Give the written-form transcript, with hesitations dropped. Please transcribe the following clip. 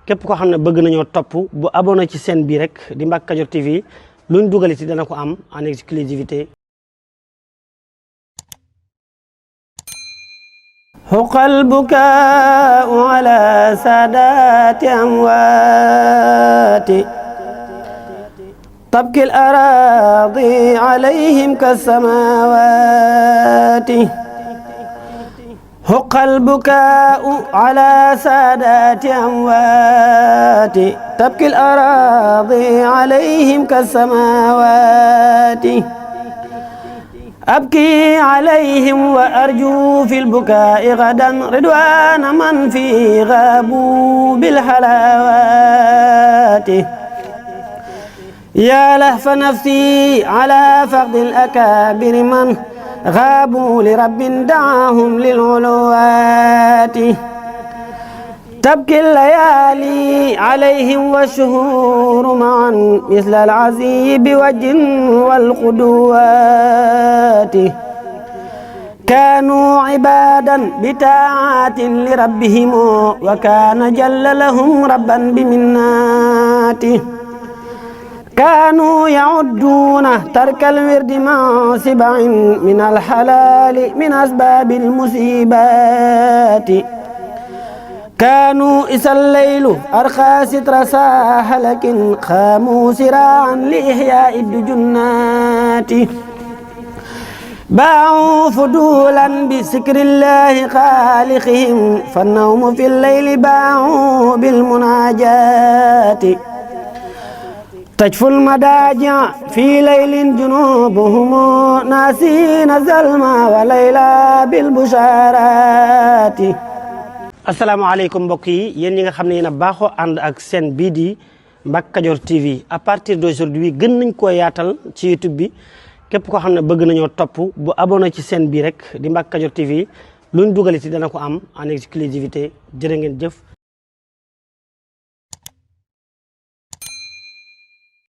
képp koo xam ne bëgg nañoo topp bu abonné ci chaîne bi rek di Mbacke Kadior TV luñ dugaliti dana ko am en exclusivité. huqal bukaa'u ala saadaati amwaati tabkil araadi alayhim kassamaawaati حق البكاء على سادات أموات تبكي الأراضي عليهم كالسماوات أبكي عليهم وأرجو في البكاء غدا رضوان من في غابوا بالحلاوات يا لهف نفسي على فقد الأكابر من غابوا لرب دعاهم للعلوات تبكي الليالي عليهم والشهور معا مثل العزي بوجه والقدوات كانوا عبادا بطاعات لربهم وكان جل لهم ربا بمناته كانوا يعدون ترك الورد مع سبع من الحلال من أسباب المصيبات كانوا إذا الليل أرخى ستر ساح لكن خاموا سراعا لإحياء الدجنات باعوا فضولا بذكر الله خالقهم فالنوم في الليل باعوا بالمناجات تجفو المداجع في ليل جنوبهم ناسين الظلم وليلى بالبشارات. asalaamaaleykum mbokk yi yéen ñi nga xam ne yéen a baaxoo ànd ak seen bii di Mbacke Kadior TV à partir d'aujourd'hui gën nañ koo yaatal ci YouTube bi képp koo xam ne bëgg nañoo topp bu abonné ci seen bii rek di Mbacke Kadior TV luñ dugaliti dana ko am en exclusivité jërë ngeen jëf.